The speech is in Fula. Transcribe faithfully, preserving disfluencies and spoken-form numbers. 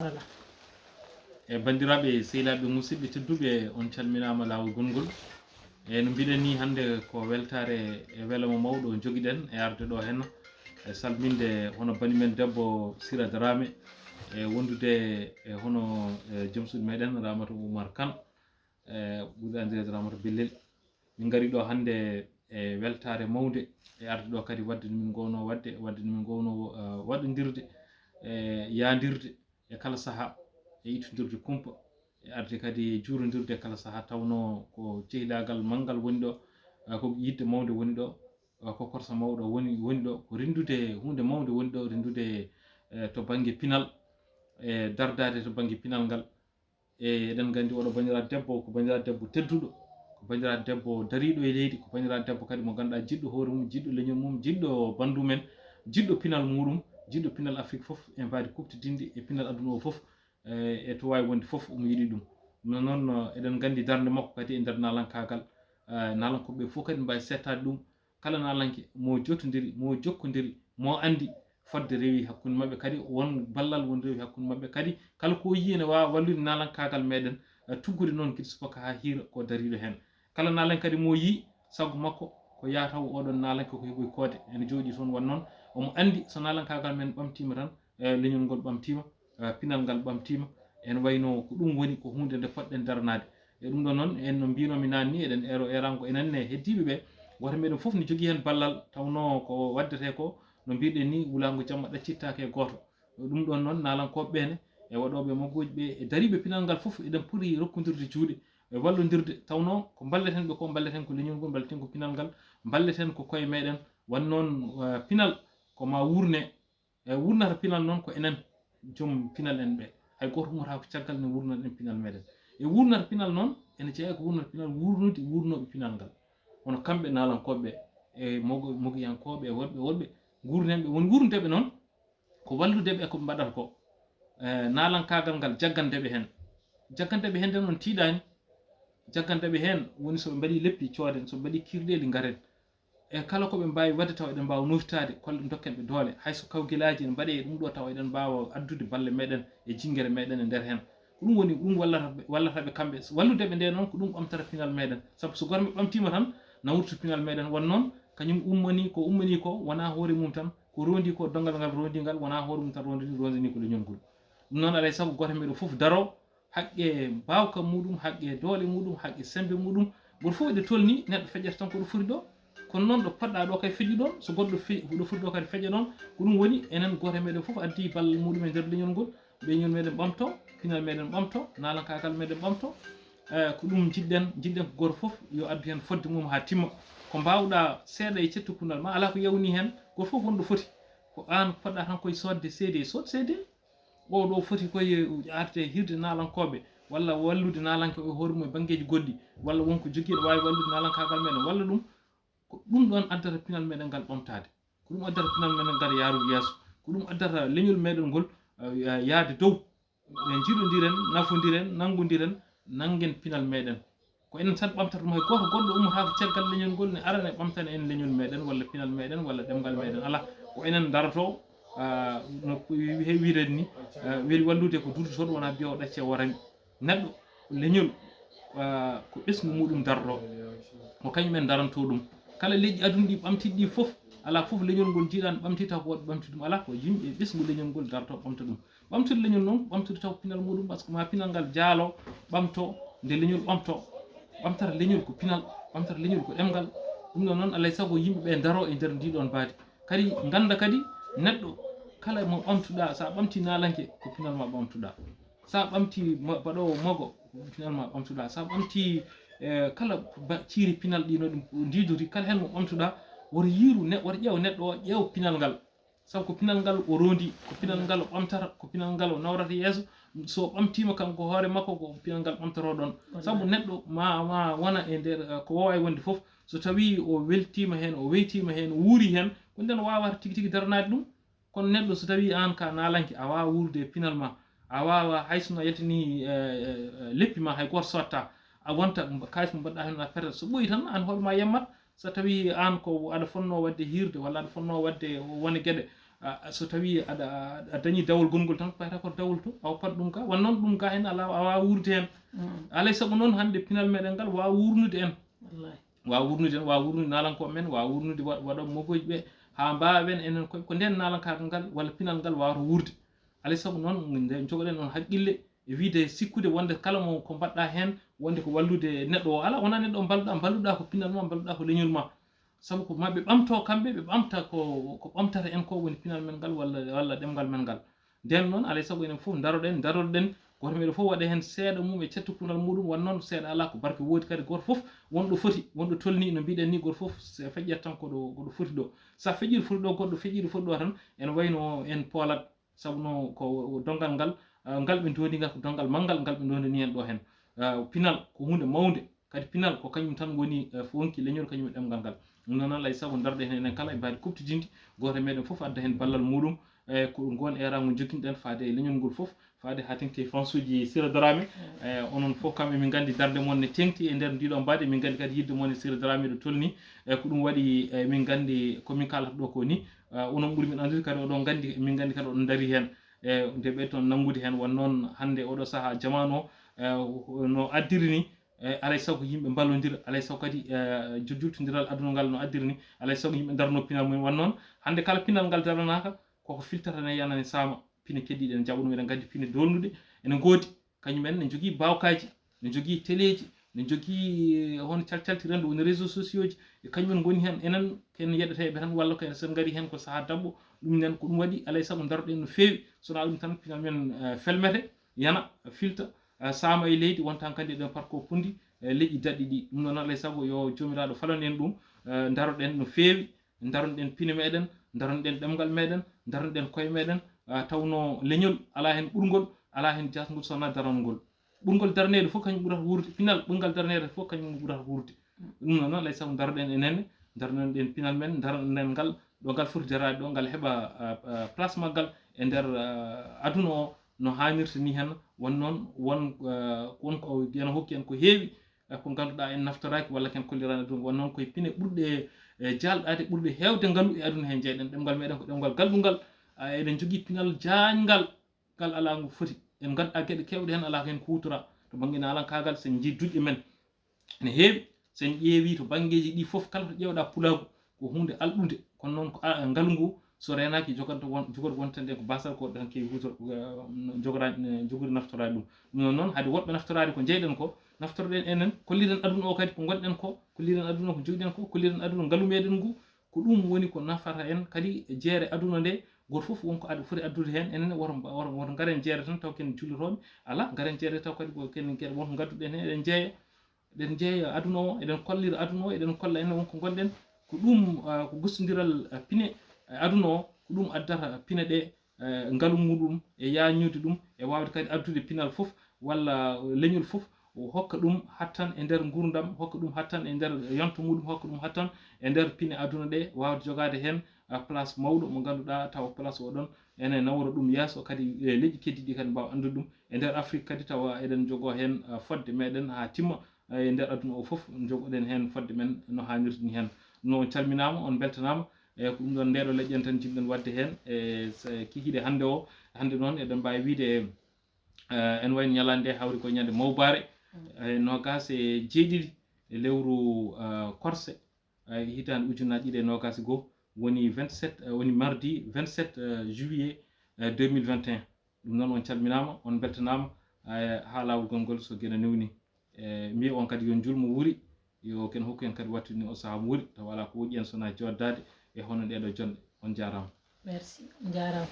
E banndiraaɓe, sehilaaɓe, musidɓe tedduɓe, on calminaama laawol gongol. E no mbiɗen ni, hannde ko weltaare e welama mawɗo jogiɗen e arde ɗo henna, e salminde hono bani men debbo Sira Darame, e wondude e hono, e joom suudu meɗen Ramata Oumar Kane, e ɓurɗo anndirede Ramata Bellel. Min ngari ɗo hannde e weltaare mawnde, e arde ɗo kadi wadde no min ngowno wadde, wadde no min ngowno, eh, waɗondirde, e yaandirde e kala sahaa, e ittondirde kumpa, e arde kadi juurondirde e kala sahaa, tawnoo ko cehilaagal manngal woni ɗo, eh, ko yiɗde mawnde woni ɗo, eh, ko korsa mawɗo woni, woni ɗo, ko renndude huunde mawnde woni ɗo, renndude, eh, to bannge pinal, e dardaade to bannge pinal ngal. E eɗen nganndi oɗo banndiraaɗo debbo ko banndiraaɗo debbo tedduɗo, ko banndiraaɗo debbo dariiɗo e leydi, ko banndiraaɗo debbo kadi mo ngannduɗaa jiɗɗo hoore mum, jiɗɗo leñol mum, jiɗɗo banndum en, jiɗɗo pinal muɗum, jiɗɗo pinal Afrik fof e mbaadi kuɓtidinndi e pinal aduna o fof, e, e to waawi wonde fof omo yiɗi ɗum. No noon, eɗen nganndi darnde makko kadi e nder naalankaagal, e, naalankooɓe fof kadi mbaawi seettaade ɗum. Kala naalanke mo jotondiri, mo jokkondiri, mo anndi fodde rewi hakkunde maɓɓe kadi, won ballal won rewi hakkunde maɓɓe kadi. Kala ko yii ene waawa wallude naalankaagal meɗen, eh, tuggude noon Kidi Subaka haa hiira ko dariiɗo heen. Kala naalanke kadi mo yii sago makko ko yaha taw oɗon naalanke ko heɓoy koode ene jooɗii toon. Won noon omo anndi so naalankaagal men ɓamtiima tan, eh, leñol ngol ɓamtiima, eh, pinal ngal ɓamtiima. Ene wayno ko ɗum woni ko huunde nde poɗɗen daranaade. E ɗum ɗo noon, en no mbiinoomi naane ni, eɗen eero eerango enen ne heddiiɓe ɓe. Gooto meɗen fof ne jogii heen ballal, tawnoo ko waddetee ko, no mbiiɗen ni, wulaango jamma ɗaccittaake e gooto. E ɗum ɗoon noon, naalankooɓe ɓe ne, e waɗooɓe maggooji ɓe, e dariiɓe pinal ngal fof, eɗen poti rokkondirde juuɗe, e wallondirde, tawnoo ko mballeten ɓe ko, mballeten ko leñol ngol, mballeten ko pinal ngal, mballeten ko koye meɗen. Wan noon, eh, pinal ko ma wuurne, e wurnata pinal noon ko enen joom pinal en ɓe. Hay gooto ummata ko caggal ne wurnana en pinal meɗen. E wurnata pinal noon, ene jeyaa ko wurnata pinal, wurnude wurnooɓe pinal ngal. Hono kamɓe naalankooɓe ɓe, e mogo-, mogiyankooɓe, e worɓe, worɓe, ngurnenɓe, woni ngurndeɓe noon, ko wallude ɓe ko ɓe mbaɗata ko. E naalankaagal ngal, jaggande ɓe heen. Jaggande ɓe heen de noon tiiɗaani. Jaggande ɓe heen woni so ɓe mbaɗii leppi, cooden, so ɓe mbaɗii kiirɗeeli, ngaren. E kala ko ɓe mbaawi waɗde tawa eɗen mbaawa nooftaade, kolle, dokken ɓe doole. Hay so kawgilaaji ene mbaɗee e ɗum ɗo tawa eɗen mbaawa addude balle meɗen e jinngere meɗen e nder heen. Ko ɗum woni, ɗum wallata ɓe, wallata ɓe kamɓe. Wallude ɓe nde noon ko ɗum ɓamtata pinal meɗen. Sabu so gorme ɓamtiima tan, na wurta pinal meɗen. Won noon, kañum ummanii ko, ummanii ko, wonaa hoore mum tan, ko rondi ko, donngal ngal rondi ngal, wonaa hoore mum tan rondini, rondini ko leñol ngol. Ɗum noon, alaa e sago gooto e meɗen fof daro, haqqe mbaawka muɗum, haqqe doole muɗum, haqqe semmbe muɗum. Gooto fof eɗe tolni, neɗɗo feƴƴata tan ko ɗo foti ɗo. Kono noon ɗo poɗɗa ɗo kay feƴƴu ɗon, so goɗɗo fe-, ɗo foti ɗo kadi feƴƴa ɗon. Ko ɗum woni enen gooto e meɗen fof addi ballal muɗum e nder leñol ngol, leñol meɗen ɓamto, pinal meɗen ɓamto, naalankaagal meɗen ɓamto. Eh, ko ɗum njiɗɗen, njiɗɗen ko gooto fof yo addu heen fodde mum haa timma. Ko mbaawɗa seeɗa e cettukunal ma, alaa ko yawni heen, gooto fof won ɗo foti. Ko aan poɗɗa tan koye soodde seede, sood seede. O ɗo foti koye arde hirde naalankooɓe, walla wallude naalankooɓe hoore mum e banngeeji goɗɗi, walla won ko jogii ene waawi wallude naalankaagal meɗen, walla ɗum, ko ɗum ɗoon addata pinal meɗen ngal ɓamtaade. Ko ɗum addata pinal meɗen ngal yaarude yeeso. Ko ɗum addata leñol meɗen ngol, eh, ya-, yahde dow. En njiɗondiren, nafondiren, nanngondiren, nanngen pinal meɗen. Ko enen tan ɓamtata ɗum, hay gooto goɗɗo ummotaako caggal leñol ngol ne arana e ɓamtana en leñol meɗen, walla pinal meɗen, walla ɗemngal meɗen. Alaa, ko enen daroto, ah, no ko wi-, he wiyrede ni, ah, weli wallude ko duudutoɗo, wonaa biya o ɗacce o warami. Neɗɗo, leñol, ah, ko ɓesngu muɗum daroto. Ko kañum en daranto ɗum. Kala leƴƴi aduna ɗi ɓamtiɗi ɗi fof, alaa fof leñol ngol jiiɗaani ɓamti taw ko woɗɓe ɓamti ɗum. Alaa, ko yimɓe ɓesngu leñol ngol daroto ɓamta ɗum. Ɓamtude leñol noon, ɓamtude taw pinal muɗum, par ce que ma pinal ngal jaalo, ɓamto, nde leñol ɓamto. Ɓamtata leñol ko pinal, ɓamtata leñol ko ɗemngal. Ɗum ɗon noon, alaa e sago yimɓe ɓe ndaro e nder ndi ɗon mbaadi. Kadi ngannda kadi neɗɗo kala mo ɓamtuɗa, sa ɓamti naalanke, ko pinal ma ɓamtuɗa. Sa ɓamti mo-, baɗoowo mogo, ko pinal ma ɓamtuɗa. Sa ɓamti, eh, kala ba-, ciiri pinal ɗi no ɗum ndiidori, kala heen mo ɓamtuɗa, woto yiiru ne-, woto ƴeew neɗɗo o, ƴeew pinal ngal. Sabu ko pinal ngal o rondi, ko pinal ngal o ɓamtata, ko pinal ngal o nawrata yeeso. So ɓamtiima kanko hoore makko, ko pinal ngal ɓamtotoo ɗon. Wallahi. Sabu neɗɗo ma, ma wona e nder, eh, ko waawi wonde fof, so tawii o weltiima heen, o weytiima heen, o wuuri heen, ko ndeen waawata tigi tigi daranaade ɗum. Kono neɗɗo so tawii aan ka naalanke, a waawaa wuurde e pinal ma, a waawaa hay so no yaltini, eh, eh, eh, leppi ma, hay gooto sotta, a wonta mba-, kaalis mo mbaɗɗa heen a perta. So ɓooyi tan, aan hoore ma yammat. So tawii aan ko aɗa fotnoo waɗde hiirde walla aɗa fotnoo waɗde wone geɗe, A- a- so tawi aɗa a dañi dawol gongol tan, ɓayata ko dawol to a woppat ɗum ka. Wan noon ɗum ka hen ala a wawa wuurde hen. Alay saago noon hannde pinal meɗen ngal wawa wurnude en. Wallahi. Wawa wurnude en, wawa wurnude naalankoɓe men, wawa wurnude wa- waɗoɓe mogoji ɓe, ha mbawen enen koye ko nden naalankaagal ngal walla pinal ngal wawata wuurde. Alay saago noon nde jogoɗen on haqqille e wiide sikkude wonde kala mo ko mbaɗɗa hen wonde ko wallude neɗɗo o, ala, wona neɗɗo o mballuɗa, mballuɗa ko pinal ma, mballuɗa ko leñol ma. Sabu ko maɓe ɓamto kamɓe, ɓe ɓamta ko ko ɓamtata en ko woni pinal men ngal walla walla ɗemngal men ngal. Nden noon alay saago enen fof daroɗen, daroɗen, goto meɗen fof waɗa hen seeɗa mum e cettukunal muɗum. Wan noon seeɗa ala, ko barke woodi kadi. Goto fof wonɗo foti, wonɗo tolni no mbiɗen ni, goto fof feƴƴat tan koɗo koɗo foti ɗo. Sa feƴƴiri foti ɗo, goɗɗo feƴƴiri foti ɗo tan, ene wayno en poolat. Sabu no ko donngal ngal ngal ɓe ndondi ngal ko donngal manngal ngal ɓe ndondani en ɗo hen. Pinal ko hunde mawnde, kadi pinal ko kañum tan woni wonki leñol, kañum e ɗemngal ngal. Ɗum noon alay sago daroɗen hen enen kala e mbaadi kuɓtodinndi, gooto e meɗen fof adda hen ballal muɗum. E ko ngon erango jokkinɗen faade e leñol ngol fof, faade ha tengti e fansuji Sira Dramé. E onon fof kam emin nganndi darnde mon ne tengti e nder ndiɗo mbaadi, emin nganndi kadi yidde mon e Sira Dramé ɗo tolni. E ko ɗum waɗi emin nganndi komin kalata ɗo ko ni. Onon ɓuri min anndude kadi, oɗon nganndi, min nganndi kadi oɗon dari hen. E nde ɓe toon nanngude hen, wan noon hannde oɗo saha jamanu o no addiri ni. E alay sago yimɓe mballodira, alay sago kadi jultondiral aduna ngal no addiri ni, alay sago yimɓe darno pinal mumen. Wan noon hannde kala pinal ngal daranaka koko filtata ne yanane sama. Pine keddiɗe ene jaɓa ɗum, eɗen nganndi pine dolnuɗe ene ngoodi. Kañum en ne jogii bawkaaji, ne jogii teleeji, ne jogii hono calcalti renndo woni réseau sociauji. E kañum en ngoni heen, enen ken yeɗeteeɓe tan walla ko sen ngari heen ko sahaa daɓɓo. Ɗum nen ko ɗum waɗi alay sago daroɗen no feewi. Sona ɗum tan pinal men felmete, yana, filta, saama e leydi, wontan kadi eɗen parko pundi leƴƴi daɗɗi ɗi. Ɗum noon alay sago yo joomiraaɗo falon en ɗum. Daroɗen no feewi, daronɗen pine meɗen, daronɗen ɗemngal meɗen, daronɗen koye meɗen. Tawno leñol ala hen ɓurgol, ala hen jasgol sona darangol. Ɓurgol darneede fof kañum ɓurata wuurde, pinal ɓurgal darneede fof kañum ɓurata wuurde. Ɗum noon alay sago daroɗen enenne, daroɗen pinal men, daroɗen ngal ɗo ngal foti daraade ɗo, ngal heɓa place maggal e nder aduna o no haanirta ni. Hen won noon won won ko ena hokki en ko heewi, ko ngannduɗaa en naftoraaki walla ken kolliraani aduna. Won noon koye pine ɓurɗe jalɗaade, ɓurɗe heewde ngalu e aduna heen njeyɗen. Ɗemngal meɗen ko ɗemngal galɗungal. Eɗen njogii pinal jaañngal ngal alaa ngu foti. En ngannduɗaa geɗe keewɗe heen alaa ko heen kuutora. To bannge naalankaagal, so en njii duƴƴe men ene heewi. So en ƴeewi to banngeeji ɗi fof, kala to ƴeewɗaa pulaagu ko huunde alɗunde. Kono noon ko ngalu ngu so reenaaki jogorto won jogori wontande ko basal ko ɗan keewi huutor jogora jogori naftoraade ɗum. Ɗum noon noon hade woɗɓe naftoraade ko njeyɗen ko, naftoroɗen enen, kolliren aduna o kadi ko ngonɗen ko, kolliren aduna ko njogiɗen ko, kolliren aduna ngalu meɗen ngu. Ko ɗum woni ko nafata en kadi e jeere aduna nde. Goto fof wonko aɗa foti addude heen. Enen woto woto woto ngaren jeere tan taw ken jullotooɓe. Ala, ngaren jeere taw kadi ko ken wonko ngadduɗen heen eɗen jeeya. Eɗen njeeya aduna o, eɗen kollira aduna o, eɗen kolla enen wonko ngonɗen. Ko ɗum ko gostondiral pine aduna o, ko ɗum addata pine ɗe ngalu muɗum e yaañnude ɗum e waawde kadi addude pinal fof walla leñol fof, hokka ɗum hattan e nder nguurndam, hokka ɗum hattan e nder yonto muɗum, hokka ɗum hattan e nder pine aduna ɗe, waawde jogaade heen place mawɗo mo ngannduɗaa tawa place o ɗon ene nawra ɗum yeeso, kadi leƴƴi keddiɗi kadi mbaawa anndude ɗum. E nder Afrik kadi tawa eɗen njogoo heen fodde meɗen haa timma. E nder aduna o fof njogoɗen heen fodde men no haanirta ni heen. No on calminaama, on mbeltanaama. E ko ɗum ɗon ndeɗo leƴƴen tan jiɗɗen waɗde heen e kikiiɗe hannde o. Hannde noon eɗen mbaawi wiyde en wayno ñalaande nde hawri ko ñande mawbaare, e noogaas e jeeɗiɗi e lewru korse, e hitaande ujunnaji ɗiɗi e noogaas e goo, woni vingt-sept, woni mardi vingt-sept juillet deux mille vingt et un. Ɗum noon on calminaama, on mbeltanaama. Haa laawol gongol so geno newni, e mbiya on kadi yo njulmo wuuri, yo ken hokku en kadi wattude ni o sahaa mo wuuri, tawa alaa ko woƴi en sona joddaade e hono ɗeɗo jonɗe. On jaaraama. Merci, on jaaraama.